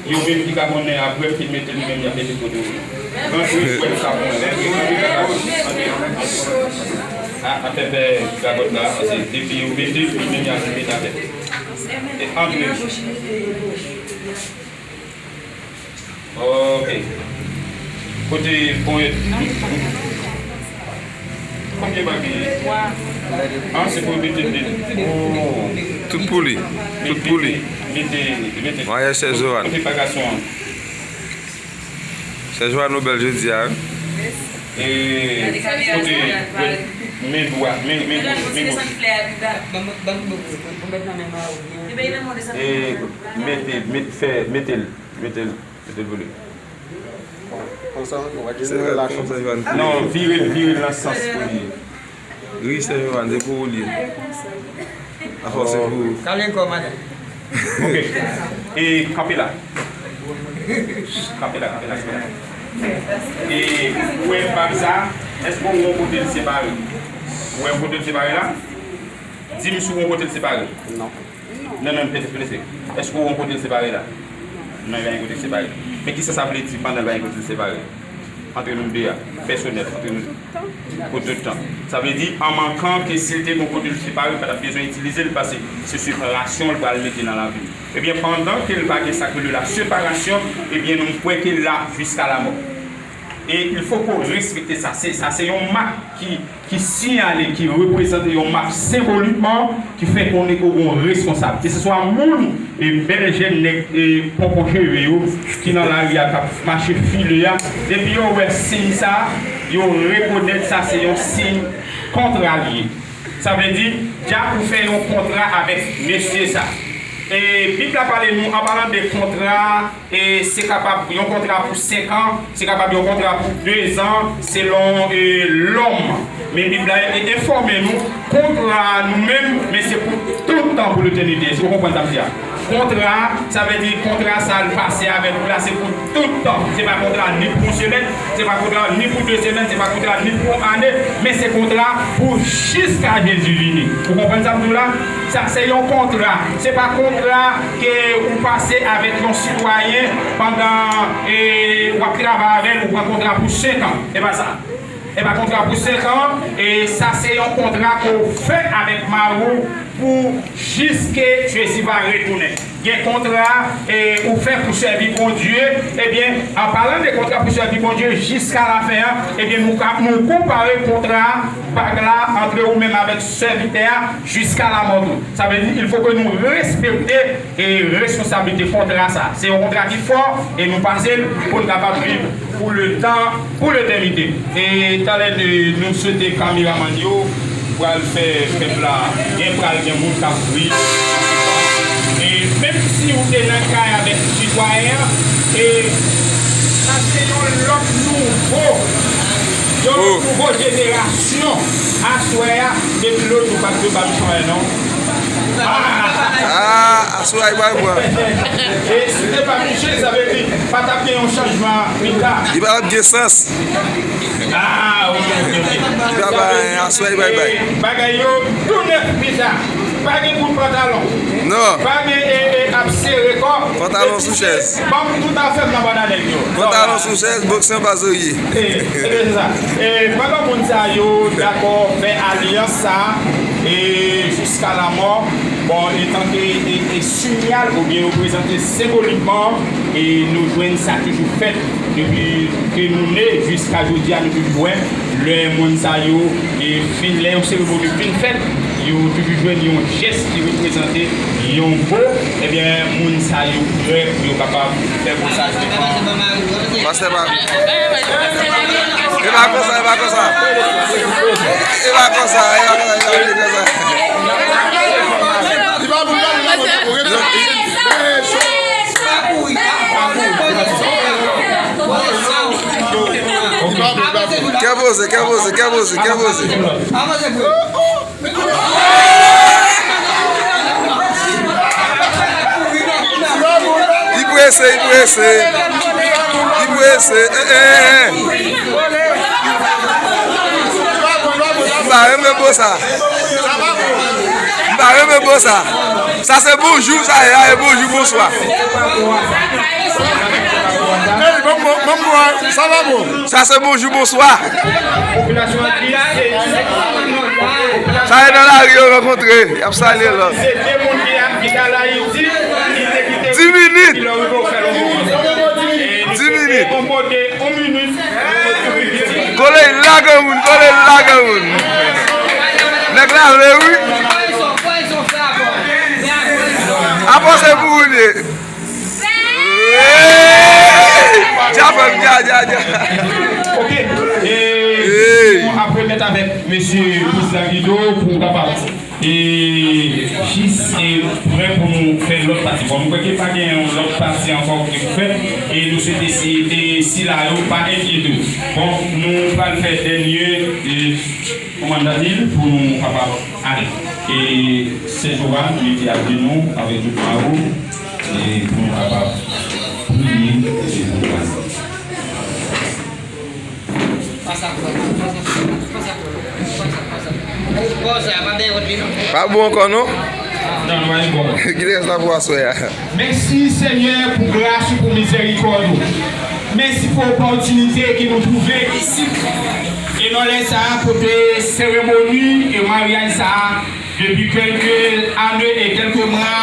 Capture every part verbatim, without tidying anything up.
Yo menm ki ka konnen apre m fin mete li menm, y ap mete kote w ye. Rantre, wè l ka pran. Rantre, rantre, rantre, rantre. A, a fè fè gagòt la, paske depi yo mete, li menm y ap mete avè. E antre. Ok. Kote ponyèt? Konbyen bag li ye? An, se pou mete de. Oh. Tout pou li. Tout pou li. Mete, mete, mete. Maryaj sè Joanne. Kote pa gason an? Sè Joanne ou bèl jodi a, wi. E, kote, men dwa, men, men goch, men goch. E, mete, met, fè, mete l, mete l. Mete l pou li. Konsa, w ap di nou la chans. Non, vire l, vire l nan sans pou li. Wi, sè Joanne, se pou ou li ye. Afò se pou ou. Kale kò, madan. Ok. E kanpe la. Kanpe la, kanpe la, kanpe la. E ou wè bab sa, èske ou wè yon kote l separe? Ou wè yon kote l separe la? Di m si ou wè yon kote l separe. Non. Non, non, prese, prese. Èske ou wè yon kote l separe la? Non, li pa gen kote l separe. Men kisa sa vle di pandan l pa gen kote l separe? Antre nou de a, pèsonèl, antre nou de. Pou tout tan. Sa vle di, an mankan ke si l te gen yon kote l separe, li pa t ap bezwen itilize l, paske se separasyon l pral mete nan lavi l. Ebyen, pandan ke l pa gen sa k rele la separasyon, ebyen, nou kwè ke l la jiska lamò. E il faut que w respekte sa. Se, sa se yon mak ki, ki siyale, ki reprezante yon mak senbolikman, ki fè konnen ke w gon responsab. Keseswa moun, e bèl jèn nèg, e ponpon cheve yo, ki nan lari a, k ap mache file a, depi yo wè siy sa, yo rekonèt sa se yon siy kontra l ye. Sa vle di, dyak ou fè yon kontra avèk mesye sa. E Bib la pale nou, an palan de kontra, e se kapab yon kontra pou senk an, se kapab yon kontra pou de zan, selon, e, lòm. Men Bib la, e, enfòme nou, kontra a nou menm, men se pou tout tan, pou letènite. Èske w konprann sa m di a? Kontra, sa vle di kontra sa l pase avèk ou la, se pou tout tan. Se pa kontra ni pou yon semèn, se pa kontra ni pou de semèn, se pa kontra ni pou yon ane, men se kontra pou jiska Jezi vini. Ou konprann sa m di w la? Sa se yon kontra. Se pa kontra ke ou pase avèk yon sitwayen pandan, e, w ap travay avè l, ou pran kontra pou senk an. Se pa sa. E pa kontra pou senk an, e sa se yon kontra ke w fè avèk mari w pou jiske Jezi va retounen. Gen kontra, e, ou fè pou sèvi Bondye, ebyen, an palan de kontra pou sèvi Bondye jiska lafen an, ebyen, nou ka, nou konpare kontra bag la antre ou menm avèk sèvitè a jiska lamò tou. Sa vle di, il faut que nou respekte e responsablite kontra sa. Se yon kontra ki fò e nou pase l pou n kapab viv pou letan, pou letènite. E talè nou swete kameramann yo pral fè pèp la, gen pral gen moun k ap ri. E menm si ou te nan kay avèk sitwayen an, e sa se yon lòt nouvo, yon lòt nouvo jenerasyon. Aswè a, depi lòt jou pa t yo pa m chwazi non. Ah, aswè a, li pral pran. E si te pa Michel, sa vle di pa t ap gen yon chanjman pita. Li pa t ap gen sans. Ah, ok, ok, ok. Li pa bay, aswè, li pa bay. E bagay yo tou nèf pita. Pa gen bout pantalon. Non. Pa gen, e, e, ap sere kò. Pantalon sou chèz. Ban m tout afè m nan banda nèg yo. Pantalon sou chèz, boksè pa zorye. E, e, se sa. E, pandan moun sa yo dakò fè alyans sa, e jiska lamò, bon, etanke, e, e, siyal oubyen yo prezante senbolikman, e nou jwenn sa toujou fèt depi ke nou ne jiska jodi a, nou toujou wè lè moun sa yo, e fin, lè yon seremoni fin fèt, yo toujou jwenn yon jès ki reprezante yon mo, ebyen, moun sa yo prè pou yo kapab fè mo sa devan. Pastè pa. E pa konsa, e pa konsa. E pa konsa, e pa konsa, e pa konsa. Kè poze, kè poze, kè poze, kè poze. Li prese, li prese. Li prese. Eh, eh, eh. M pa, renmen mo sa. M pa renmen mo sa. Sa se bonjou, sa ye, sa ye bonjou, bonswa. Hey, ban m mo, ban m mo a, sa va bon? Sa se bonjou, bonswa. Sa ye nan lari yo rankontre, y ap salye lòt. Dis minit. Dis minit. Kole la granmoun, kole la granmoun. Nèg la vle wi. Avanse pou ou ye. Hey! Dja fè m dja, dja, dja. Ok. E, hey, nou ap remèt avèk mesye Prezidan Guido pou w kapab e jis e prè pou nou fè lòt pati. Bon, nou kwè ke pa gen yon lòt pati ankò ki pou fèt, e nou swete si, e sila yo pa enkyete. Bon, nou pral fè dènye, e, kòman n ta di l, pou nou kapab ale. E Sè Jewova, nou mete ak nou avèk tout pa ou, e pou nou kapab priye, e pou nou pase. Pa bon ankò non? Non, nou pa gen bon. Kite rès la pou aswè a. Mèsi, Senyè, pou gras ou, pou mizèrikòd ou. Mèsi pou opòtinite ke nou twouve isit. E nan lè sa a, kote seremoni e maryaj sa a, depi kèlke ane e kèlke mwa,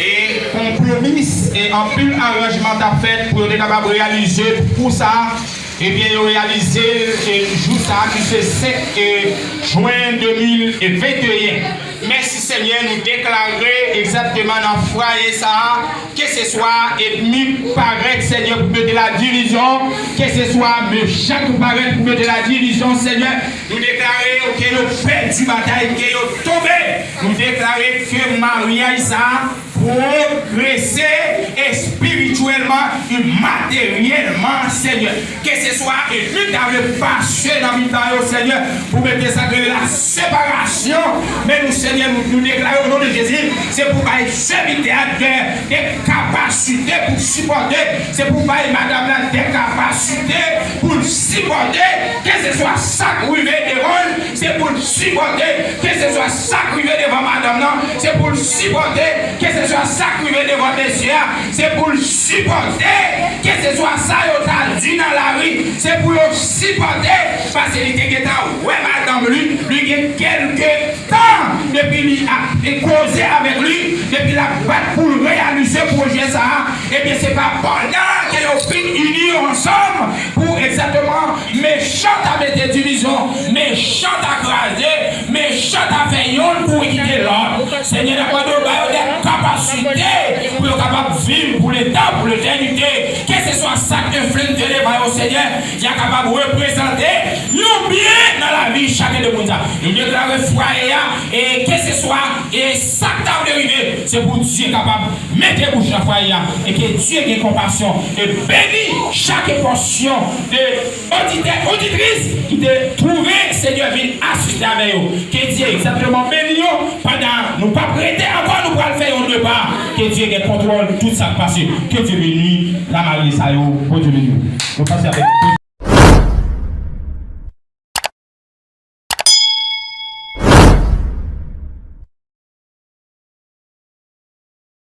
e konpwomis e anpil aranjman t ap fèt pou yo te kapab reyalize kou sa a, ebyen, yo reyalize l, e jou sa a ki se senk, e, jen de mil venteyen. Mèsi, Senyè, nou deklare egzakteman nan fwaye sa a, keseswa ènmi parèt, Senyè, pou mete ladivizyon, keseswa mechan ki parèt pou mete ladivizyon, Senyè, nou deklare yo ke yo pèdi batay, ke yo tonbe. Nou deklare ke maryaj sa a pwogrese espirityèlman e materyèlman, Senyè. Keseswa ènmi ta vle pase nan mitan yo, Senyè, pou mete sa k rele laseparasyon. Men nou, Senyè, nou, nou deklare o non de Jezi, se pou bay sèvitè a de, de kapasite pou sipòte, se pou bay madanm nan de kapasite pou l sipòte, keseswa sa k rive devan l, se pou l sipòte, keseswa sa k rive devan madanm nan, se pou l sipòte, keseswa sa k rive devan mesye a, se pou l sipòte, keseswa sa yo ta di nan lari, se pou yo sipòte, paske li te gentan wè madanm li, li gen kèlke tan depi li ap koze avèk li, depi l ap bat pou l reyalize pwojè sa a, ebyen, se pa pandan ke yo fin ini yo ansanm pou egzakteman mechan ta mete divizyon, mechan ta kraze, mechan ta fè yonn kouri kite lòt. Senyè, n ap mande w ba yo de kapasite pou yo kapab viv pou letan, pou letènite. Keseswa sa k enflente devan yo, Senyè, y a kapab reprezante yon byen nan lavi chak de moun sa. Nou deklare fwaye a, e keseswa, e sa k ta vle rive, se pou Dye kapab mete bouch nan fwaye a, e ke Dye gen konpasyon e beni chak pòsyon de oditè, oditris ki te twouve Senyè vin asiste avè yo. Ke Dye egzakteman beni yo pandan nou p ap rete ankò, nou pral fè yon depa. Ke Dye gen kontwòl tout sa k pase. Ke Dye beni lamarye sa yo. Bondye beni w. Nou pase avèk